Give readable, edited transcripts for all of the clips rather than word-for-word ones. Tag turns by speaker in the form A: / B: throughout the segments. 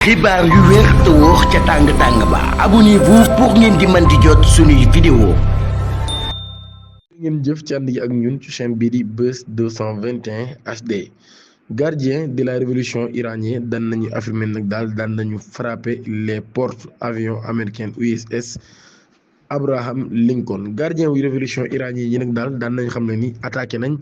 A: xibaar yu wér te wóor ca tàng-tàng ba abonnez-vous pour ngeen di mën di jot suñuy vidéo.
B: ngeen jëf ci ànd yi ak ñun ci chaîne bii di Buzz 221 HD. Gardien de la révolution iranienne daan nañu affirmer nag daan nañu frapper les porte-avions américains USS Abraham Lincoln. Gardien wu révolution iranienne yi nag daan nañ xam ne ni attaqué nañ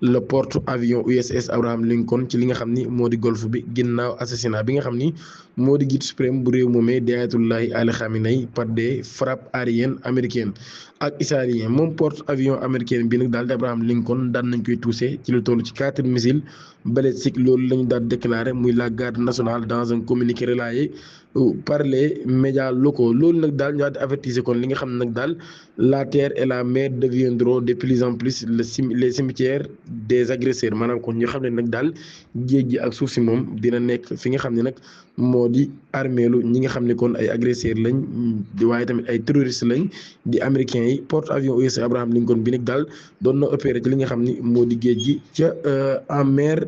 B: le porte-avions USS Abraham Lincoln ci li nga xam ni moo di golfe bi ginnaaw assassinat bi nga xam ni moo di guide suprême bu réew moomee di Ayatollahi Ali Khamenei par des frappes aériennes américaines ak israéliennes. Moom porte-avions américain bi nag di Abraham Lincoln daan nañ koy touché ci lu toll ci 4 missiles balistiques. Loolu lañu daal déclaré muy la garde nationale dans un communiqué relayé par les médias locaux. Loolu nag daal ñu daal di avertir kon li nga xam ne nag la terre et la mer deviendront de plus en plus les cimetières des agresseurs. Maanaam kon ñu xam ne nag géej gi ak suuf si moom dina nekk fi nga xam ne nag moo di armeelu ñi nga xam ne kon ay agresseurs lañ waaye tamit ay terroristes lañ di américains yi. porte-avions USS Abraham Lincoln bi nag doon na opéré ci li nga xam ni moo di géej gi ca en mer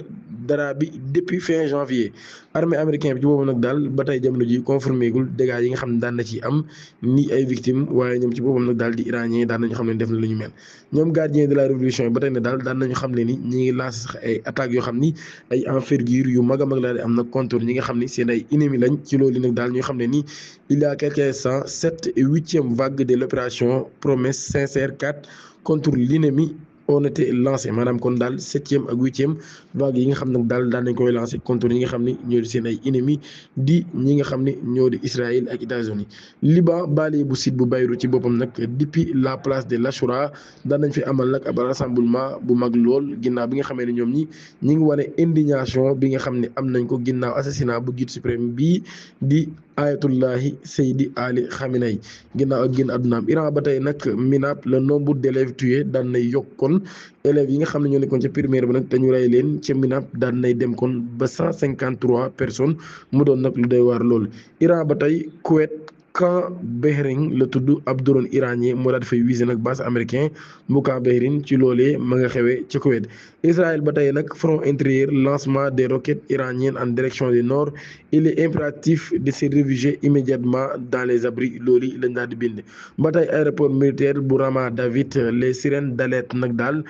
B: d'Arabie depuis fin janvier. Armée américaine bi ci boobu nag ba tey jamono ji confirmé gul dégâts yi nga xam ne daan na ci am ni ay victimes, waaye ñoom ci boppam nag di iranien daan nañu xam ne def na lu ñu mel. ñoom gardien de la révolution ba tey ne daan nañu xam ne ni ñi ngi lancé sax ay attaques yoo xam ni ay envergure yu mag a mag di am nag contre ñi nga xam ni seen ay ennemis lañ. ci loolu nag ñu xam ne ni il y a quelques instants 7e vague de l'opération Promesse sincère 4 contre l'ennemi on était lancé. Maanaam kon 7e ak 8e vague yi nga xam nag daan nañ koy lancé contre ñi nga xam ni ñoo di seen ay ennemis di ñi nga xam ne ñoo di Israël ak États-Unis. Liban banlieue bu site bu Beyrouth ci boppam nag depuis la place de l'Achoura daan nañ fi amal nag ab rassemblement bu mag lool ginnaaw bi nga xamee ne ñoom ñi ngi wane indignation bi nga xam ne am nañ ko ginnaaw assassinat bu guide suprême bii di Ayatollahi Seydi Ali Khamenei ginnaaw ak génn àddunaam. Iran ba tey nag minab le nombre d'élèves tués daan nay yokk kon élèves yi nga xam ne ñoo nekkoon ca primaire ba nag te ñu rey leen ca minab daan nay dem kon ba 153 personnes mu doon nag lu doy waar lool. Iran ba tey Kuwait camp Bahreïn la tudd ab drone iranien moo daal di fay visé nag base américain bu camp Bahreïn ci loolee ma nga xewee ca Kuwait. Israël ba tey nag front intérieur lancement des roquettes iraniennes en direction du nord. Il est impératif de se réfugier immédiatement dans les abris. Loolu lañ daal di bind. ba tey aéroport militaire bu Rama David les sirènes d'alerte nag daan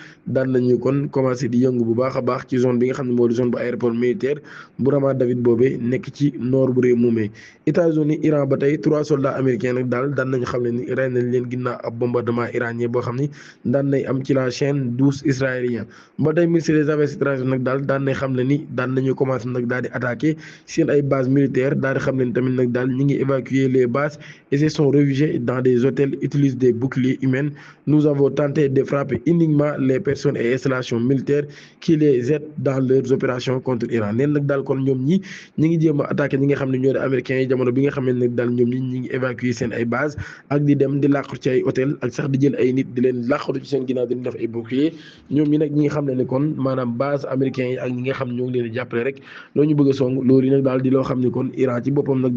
B: nañu kon commencé di yëngu bu baax a baax ci zone bi nga xam ne moo di zone bu aéroport militaire bu Rama David boobee nekk ci nord bu réew moomee. États-Unis Iran ba tey 3 soldats américains nag daan nañu xam ne ni rey nañ leen ginnaaw ab bombardement iranien boo xam ni daan nay am ci la chaîne 12 israélien. ba tey ministre des affaires étrangères nag daan nay xam ne ni daan nañu commencé nag di attaquer seen ay bases militaires daal di xam ne tamit nag ñi ngi évacuer les bases et se sont réfugiés dans des hôtels, utilisent des boucliers humains. Nous avons tenté de frapper uniquement les personnes et installations militaires qui les aident dans leurs opérations contre Iran. Neen nag kon ñoom ñi ngi jéem a attaquer ñi nga xam ne ñoo di américains yi jamono bi nga xam ne nag ñoom ñi ngi évacuer seen ay bases ak di dem di làqatu ci ay hôtel ak sax di jël ay nit di leen làqatu ci seen ginnaaw di def ay boucliers. ñoom ñi nag ñi nga xam ne kon maanaam base américains yi ak ñi nga xam ñoo ngi leen di jàppale rek loolu ñu bëgg a song loolu yi nag di loo xam ne kon Iran ci boppam nag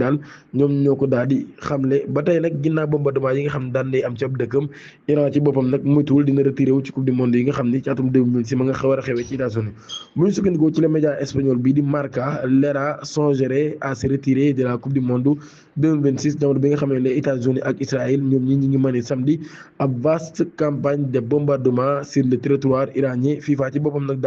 B: ñoom ñoo ko di xamle. ba tey nag ginnaaw bombardement yi nga xam ne daan day am ci ab dëkkam Iran ci boppam nag moytuwul dina retiré wu ci coupe du monde yi nga xam ni ci atum 2026 ma nga war a xewee ci États-Unis. bu ñu sukkandikoo ci le média espagnol bii di Marca, l'ERA songerait à se retirer de la coupe du monde 2026 jamono bi nga xam ne les États-Unis ak Israël ñoom ñi ngi mën samedi ab vaste campagne de bombardement sur le territoire iranien. FIFA ci boppam nag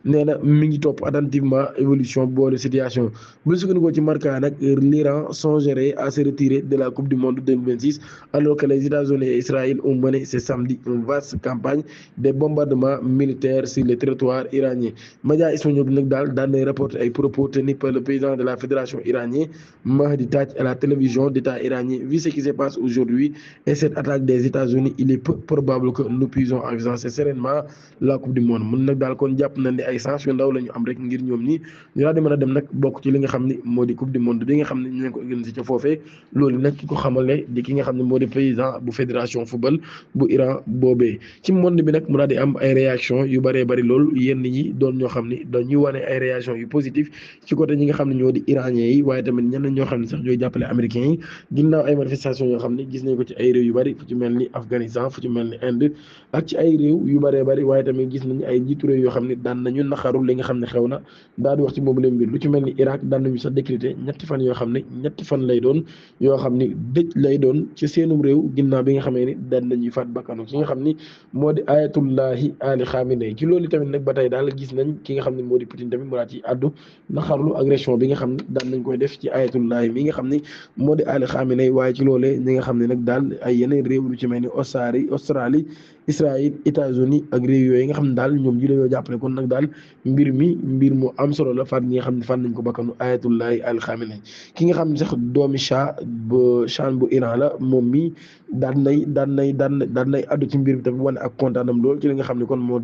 B: nee na mi ngi topp attentivement évolution boole situation. bu ñu sukkandikoo ci Marca nag l'Iran songerait à se retirer de la coupe du monde 2026 alors que les États-Unis et Israël ont mené ce samedi une vaste campagne de bombardement militaire sur le territoire iranien. Média espagnol bi nag daan nay rapporter ay propos tenus par le président de la fédération iranienne Mahdi Taj à la télévision d'État iranien. Vu ce qui se passe aujourd'hui et cette attaque des États-Unis, il est peu probable que nous puissions envisager sereinement la coupe du monde. mun nag kon jàpp na ne ay chance yu ndaw la ñu am rek ngir ñoom ñi ñu daal di mën a dem nag bokk ci li nga xam ni moo di coupe du monde bi nga xam ne ñu ngi ko organisé ca foofee. loolu nag ki ko xamale di ki nga xam ne moo di président bu fédération football bu Iran boobee. ci monde bi nag mu daal di am ay réaction yu bëree bëri loolu yenn ñi doon ñoo xam ni dañuy wane ay réaction yu positif ci côté ñi nga xam ne ñoo di iranien yi waaye tamit ñenn ñoo xam ne sax ñooy jàppale américains yi ginnaaw ay manifestation yoo xam ne gis nañ ko ci ay réew yu bari fu ci mel ni Afghanistan fu ci mel ni Inde ak ci ay réew yu bëree bëri waaye tamit gis nañu ay njiitu réew yoo xam ne daan nañu naqaru li nga xam ne xew na daal di wax ci boobu leen mbir lu ci mel ni Irak daan nañu sax décréter ñetti fan yoo xam ne ñetti fan lay doon yoo xam ni dëj lay doon ci seenum réew ginnaaw bi nga xamee ni daan nañuy faat bakkanu ki nga xam ni moo di ayatullahi Ali Khamenei ci loolu tamit nag ba tey daal gis nañ ki nga xam ne moo di Poutine tamit mu daal ci àddu naqarlu agression bi nga xam ne daan nañ koy def ci ayatullahi mi nga xam ni moo di Ali Khamenei waaye ci loolee ñi nga xam ne nag daal ay yeneen réew lu ci mel ni Australie Israël États-Unis ak réew yooyu nga xam ne daal ñoom ji dañoo jàppale kon nag daal mbir mu am solo la faat ñi nga xam ne faat nañ ko bakkanu ayatullahi al Khamenei ki nga xam ne sax doomi Shah bu Iran la moom mi daan nay addu ci mbir bi tamit wane ak kontaanam lool ci li nga xam ne kon moo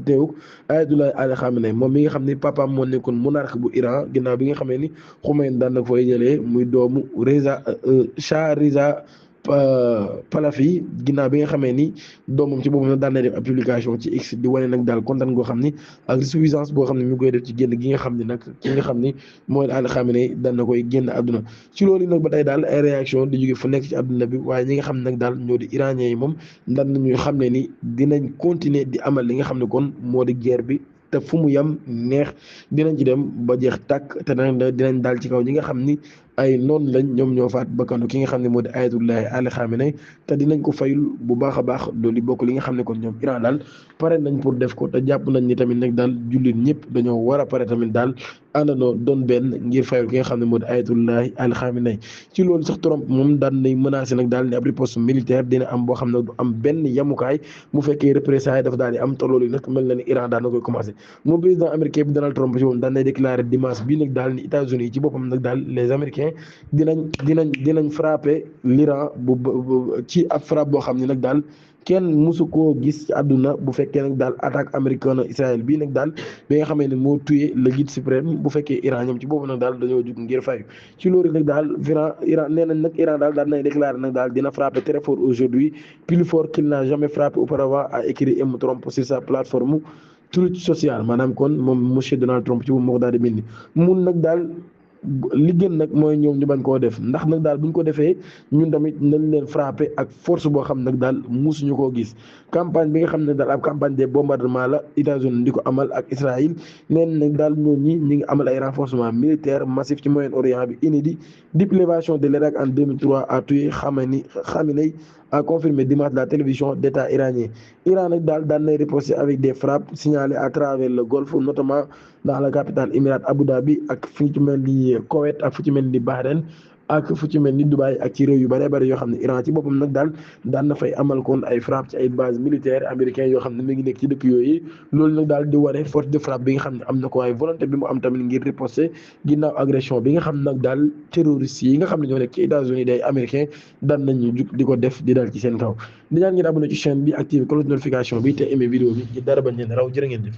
B: teew ayatullahi al Khamenei moom mi nga xam ne papaam moo nekkoon monarque bu Iran ginnaaw bi nga xamee ni Khomeini daan na fooy jëlee muy doomu Shah Reza Pahlavi ginnaaw bi nga xamee ni doomam ci boppam nag daan na def ab publication ci X di wane nag daal kontaan goo xam ni ak suffisance boo xam ne mi ngi koy def ci génn gi nga xam ne nag ki nga xam ni mooy Ali Khamenei daan na koy génn àdduna ci loolu nag ba tey daal ay réaction di jóge fu nekk ci àdduna bi waaye ñi nga xam ne nag daal ñoo di iranien yi moom daan nañuy xam ne ni dinañ continuer di amal li nga xam ne kon moo di guerre bi te fu mu yam neex dinañ ci dem ba jeex tàkk te dinañ daal ci kaw ñi nga xam ni ay noonu lañ ñoom ñoo faat bakkanu ki nga xam ne moo di ayatullahi Ali Khamenei te dinañ ko fayul bu baax a baax loolu bokk li nga xam ne kon ñoom Iran daal pare nañ pour def ko te jàpp nañ ni tamit nag daal jullit ñëpp dañoo war a pare tamit daal àndandoo doon benn ngir fayul ki nga xam ne moo di ayatullahi Ali Khamenei ci loolu sax Trump moom daan nay menacé nag daal ni ab riposte militaire dina am boo xam ne du am benn yamukaay bu fekkee représailles dafa daal di am te loolu nag mel na ni Iran daan na koy commencé moom président américain bi Donald Trump ci moom daan nay déclaré dimanche bii nag daal ni États-Unis yi ci boppam nag daal les américains dinañ frappé l'Iran ci ab frappe boo xam ne nag daal kenn musu koo gis ci àdduna bu fekkee nag daal attaque américaine Israël bii nag daal bi nga xamee ne moo tué le guide suprême bu fekkee Iran ñoom ci boobu nag daal dañoo jug ngir fayu ci loolu nag daal Iran nee nañ nag Iran daal nay déclaré nag daal dina frapper très fort aujourd'hui plus fort qu'il n'a jamais frappé auparavant, a écrit M. Trump sur sa plateforme Truth Social maanaam kon moom monsieur Donald Trump ci moom moo ko daal di bind mun nag daal li gën nag mooy ñoom ñu bañ koo def ndax nag daal bu ñu ko defee ñun tamit nañ leen frappé ak force boo xam nag daal musuñu koo gis campagne bi nga xam ne daal ab campagne de bombardement la États-Unis di ko amal ak Israël neen nag daal ñooñu ñi ngi amal ay renforcement militaire massif ci Moyen-Orient bi inédit depuis l'évasion de l'Irak en 2003 a tué Khamenei a confirmé dimanche la télévision d'État iranien. Iran nag daal daan nay riposter avec des frappes signalées à travers le Golfe notamment dans la capitale émirate Abu Dhabi ak fu ci mel ni Koweït ak fu ci mel ni Bahreïn ak fu ci mel ni Dubaï ak ci réew yu bëree bëri yoo xam ne Iran ci boppam nag daal daan na fay amal kon ay frappe ci ay base militaire américain yoo xam ne mi ngi nekk ci dëkk yooyu loolu nag daal di wane force de frappe bi nga xam ne am na ko waaye volonté bi mu am tamit ngir riposter ginnaaw agression bi nga xam ne nag daal terroristes yi nga xam ne ñoo nekk ci États-Unis day américain daan nañu jug di ko def di dal ci seen kaw di ñaan ngeen abonné ci chaîne bi activer cloche notification bi te aimé vidéo bi ngir dara bañ leen raw jërë ngeen jëf